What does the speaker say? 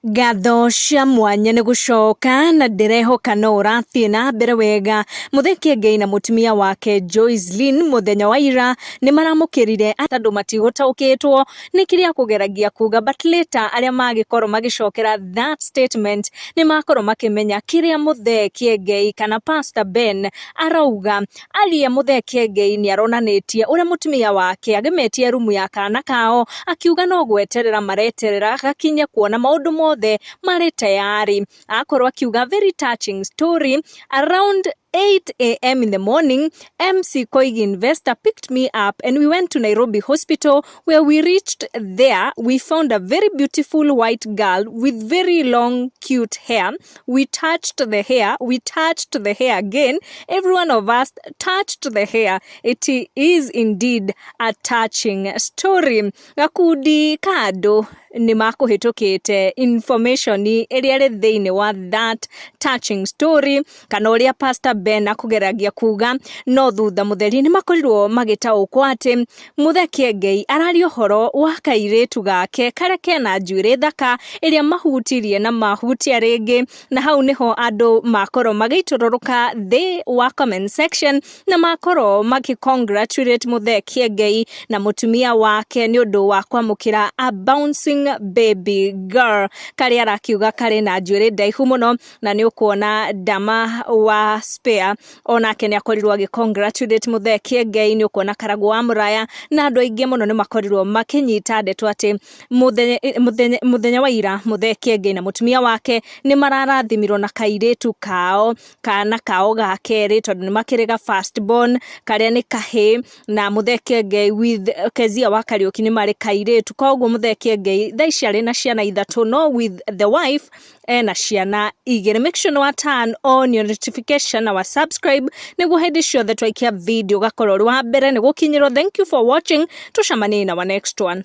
Ngatho cia mwanya nĩ gũcoka na ndĩrehoka no ũrathiĩ na mbere wega. Mũthee Kĩengei na mũtumia wake Joycelyn mũthenya wa ira nĩ maramũkĩrire andũ matigũtaũkĩtwo nĩ kĩrĩa akũgeragia kuga, but later arĩa magĩkorwo magĩcokera that statement nĩ makorwo makĩmenya kĩrĩa Mũthee Kĩengei kana Pastor Ben arauga. Aria Mũthee Kĩengei nĩ aronanĩtie ũrĩa mũtumia wake agemetie rumu ya kana kao akiuga no gweterera mareterera gakinye kuona maũndũ mothe marĩ tayari. Akorwo akiuga very touching story around 8 a.m. in the morning, MC Koigi Investor picked me up and we went to Nairobi Hospital. Where we reached there, we found a very beautiful white girl with very long, cute hair. We touched the hair, we touched the hair again. Every one of us touched the hair. It is indeed a touching story. Gakundi ka andũ nĩ makũhĩtũkĩte information ĩrĩa ĩrĩ thĩinĩ wa that touching story kana ũrĩa Pastor Ben akũgeragia kuga, no thutha mũtheri nĩ makorirwo magĩtaũkwo atĩ Mũthee Kĩengei araria ũhoro wa kairĩtu gake karĩa kena njuĩrĩ thaka ĩrĩa mahutirie na mahutia rĩngĩ, na hau nĩho andũ makorwo magĩitũrũrũka thĩ wa comment section na makorwo makĩ congratulate Mũthee Kĩengei na mũtumia wake nĩ ũndũ wa kwamũkĩra a bouncing baby girl karĩa arakiuga karĩ na njuĩrĩ ndaihu mũno. Na nĩ ũkuona Dama wa Spare onake nĩ akorirwo agĩ congratulate Mũthee Kĩengei. Nĩ ũkuona Karagũ wa Mũraya na andũ aingĩ mũno nĩ makorirwo makĩnyita ndeto atĩ mũthenya wa ira Mũthee Kĩengei na mũtumia wake nĩ mararathimirwo na kairĩtu kao, kana kao ga kerĩ, tondũ nĩ makĩrĩ ga first born karĩa nĩ kahĩĩ, na Mũthee Kĩengei with Kezia wa Kariũki nĩ marĩ kairĩtu. Koguo Mũthee Kĩengei thaa ici arĩ na ciana ithatũ, no with the wife ena ciana igĩrĩ. Make sure nĩ wa turn on your notification na wa subscribe nĩguo hĩndĩ ciothe twaikia video ũgakorwo ũrĩ wa mbere nĩ gũkinyĩrwo. Thank you for watching, tũcemanie in our next one.